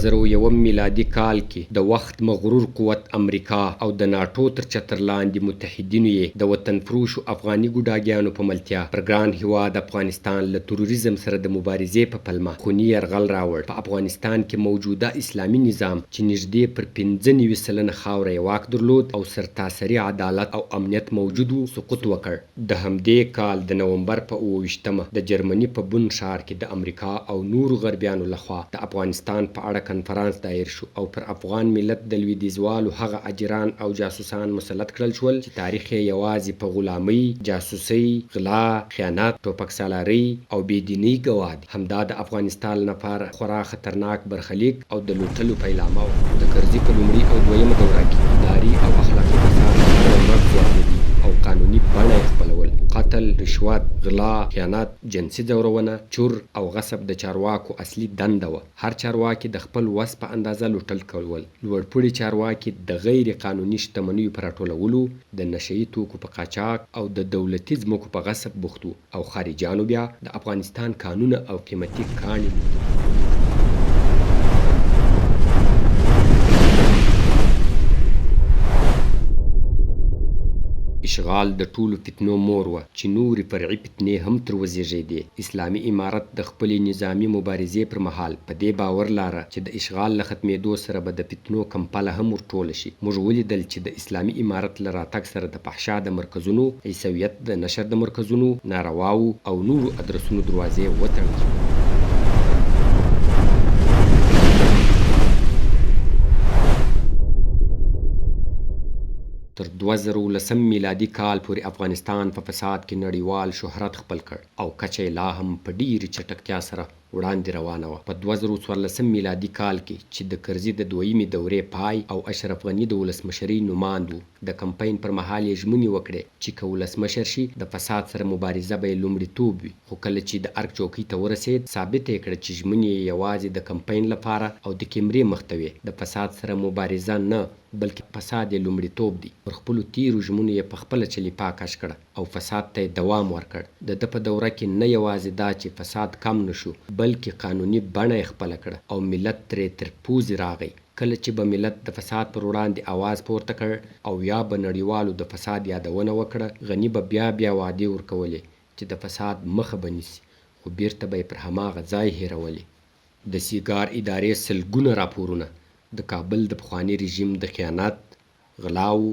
2001 میلادي کال کې د وخت مغرور قوت امریکا او د ناټو تر چتر لاندې متحدینو یې د وطنفروشو افغاني ګوډاګیانو په ملتیا پر ګران هیواد افغانستان له تروریزم سره د مبارزې په پلمه خوني یرغل راوړ. په افغانستان کې موجوده اسلامي نظام چې نږدې پر 95% خاوره یې واک درلود او سرتاسري عدالت او امنیت موجود و، سقوط وکړ. د همدې کال د نومبر په 27 مه د جرمني په بن ښار کې د امریکا او نورو غربیانو له خوا د افغانستان په اړه کنفرانس دایر شو او پر افغان ملت د لویدیځوالو هغه اجیران او جاسوسان مسلط کړل شول چې تاریخ یې یوازې په غلامۍ، جاسوسۍ، غلا، خیانت، ټوپکسالارۍ او بې دینۍ ګواه دي. همدا د افغانستان لپاره خورا خطرناک برخلیک او د لوټلو پیلامه وه. د کرزي په لومړي او دویمه دوره کې اداري او اخلاقي فساد هره ورځ زیاتېدی او قانوني بڼه یې خپلول. قتل، رشوت، غلا، خیانت، جنسي ځورونه، چور او غصب د چارواکو اصلي دنده وه. هر چارواکي د خپل وس په اندازه لوټل کول. لوړپوړي چارواکي د غیر قانوني شتمنیو په راټولولو، د نشه یي توکو په قاچاق او د دولتي ځمکو په غصب بوخت وو. او خارجیانو بیا د افغانستان کانونه او قیمتي کاڼي لوټل. اشغال د ټولو فتنو مور وه چې نورې فرعي فتنې هم تر وزېږېدې. اسلامي امارت د خپلې نظامي مبارزې پر مهال په دې باور لاره چې د اشغال له ختمېدو سره به د فتنو کمپله هم ور ټوله شي. موږ ولیدل چې د اسلامي امارت له راتګ سره د فحشا د مرکزونو، عیسویت د نشر د مرکزونو، نارواوو او نورو ادرسونو دروازې وتړل شوې. تر 2010 میلادي کال پورې افغانستان په فساد کې نړیوال شهرت خپل کړ او کچه یې لا هم په ډېرې چټکتیا سره وړاندې روانه وه. په 2014 میلادي کال کې چې د کرزي د دویمې دورې پای او اشرف غني د ولسمشرۍ نوماند و، د کمپاین پر مهال یې ژمنې وکړې چې که ولسمشر شي، د فساد سره مبارزه به یې لومړیتوب وي، خو کله چې د ارګ چوکۍ ته ورسېد، ثابته یې کړه چې ژمنې یې یوازې د کمپاین لپاره او د کیمرې مخ ته وې، د فساد سره مبارزه نه، بلکې فساد یې لومړیتوب دی. پر خپلو تېرو ژمنو یې پخپله چلیپا کش کړه او فساد ته یې دوام ورکړ. د ده په دوره کې نه یوازې دا چې فساد کم نه شو، بلکې قانوني بڼه یې خپله کړه او ملت ترې تر پوزې راغی. کله چې به ملت د فساد پر وړاندې اواز پورته کړ او یا به نړیوالو د فساد یادونه وکړه، غني به بیا بیا وعدې ورکولې چې د فساد مخه به نیسي، خو بیرته به یې پر هماغه ځای هېرولې. د سیګار ادارې سلګونه راپورونه د کابل د پخواني رژیم د خیانت، غلاوو،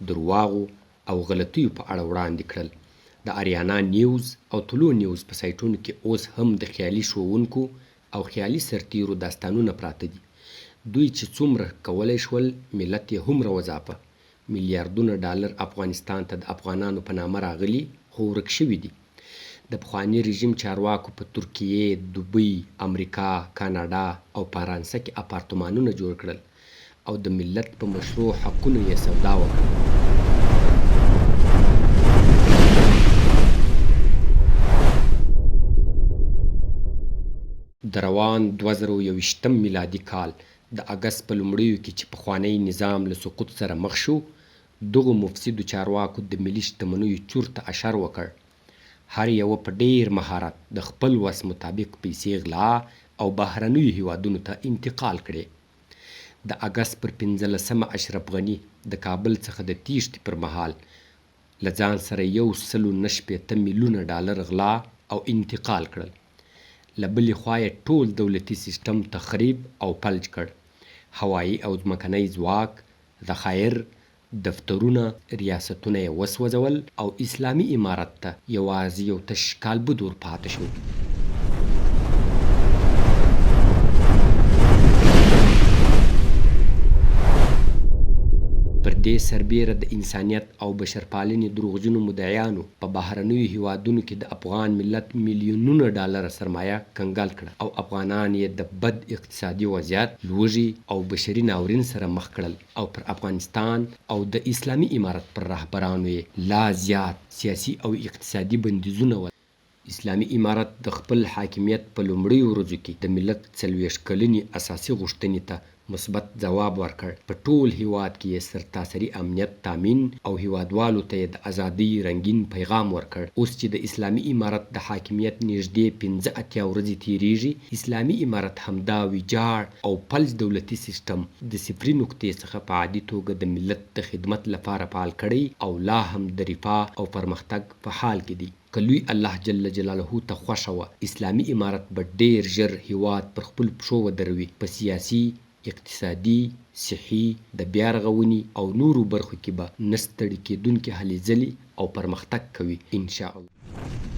درواغو او غلطیو په اړه وړاندې کړل. د اریانا نیوز او طلوع نیوز په سایټونو کې اوس هم د خیالي ښوونکو او خیالي سرتیرو داستانونه پراته دي. دوی چې څومره کولی شول ملت یې هومره وځاپه. میلیاردونه ډالر افغانستان ته د افغانانو په نامه راغلي خو ورک شوي دي. د پخواني رژیم چارواکو په ترکیې، دوبۍ، امریکا، کاناډا او فرانسه کې اپارتمانونه جوړ کړل او د ملت په مشروع حقونو یې سودا وکړه. د روان 2021 میلادي کال د اګست په لومړیو کې چې پخوانی نظام له سقوط سره مخ شو، دغو مفسدو چارواکو د ملي شتمنیو چور ته اشر وکړ. هر یوه په ډېر مهارت د خپل وس مطابق پیسې غلا او بهرنیو هېوادونو ته انتقال کړې. د اګست پر 15 مه اشرف غني د کابل څخه د تېښتې پر مهال له ځان سره یو سلو نه شپېته میلیونه ډالر غلا او انتقال کړل. له بلې خوا یې ټول دولتي سیسټم تخریب او فلج کړ. هوایي او ځمکنی ځواک، ذخایر، دفترونه، ریاستونه یې وسوځول او اسلامي امارت ته یوازې یو تش کالبد ور پاتې شو. پر دې سربېره د انسانیت او بشرپالنې دروغجنو مدعیانو په بهرنیو هېوادونو کې د افغان ملت میلیونونه ډالره سرمایه کنګل کړه او افغانان یې د بد اقتصادي وضعیت، لوږې او بشري ناورین سره مخ کړل او پر افغانستان او د اسلامي امارت پر رهبرانو یې لا زیات سیاسي او اقتصادي بندیزونه اسلامي امارت د خپل حاکمیت په لومړیو ورځو کې د ملت 40 کلنې اساسي غوښتنې ته مثبت ځواب ورکړ، په ټول هیواد کې یې سرتاسري امنیت تامین او هیوادوالو ته یې د ازادۍ رنګین پیغام ورکړ. اوس چې د اسلامي امارت د حاکمیت نږدې 85 ورځې تیریږي، اسلامي امارت همدا ویجاړ او فلج دولتي سیسټم د صفري نقطې څخه په عادي توګه د ملت د خدمت لپاره فعال کړی او لا هم د رفاه او پرمختګ په حال کې دی. که لوی الله جل جلاله ته خوښه وه، اسلامي امارت به ډېر ژر هېواد پر خپلو پښو ودروي، په سیاسي، اقتصادي، صحي، د بیا رغونې او نورو برخو کې به نه ستړي کېدونکې هلې ځلې او پرمختګ کوي، ان شاء الله.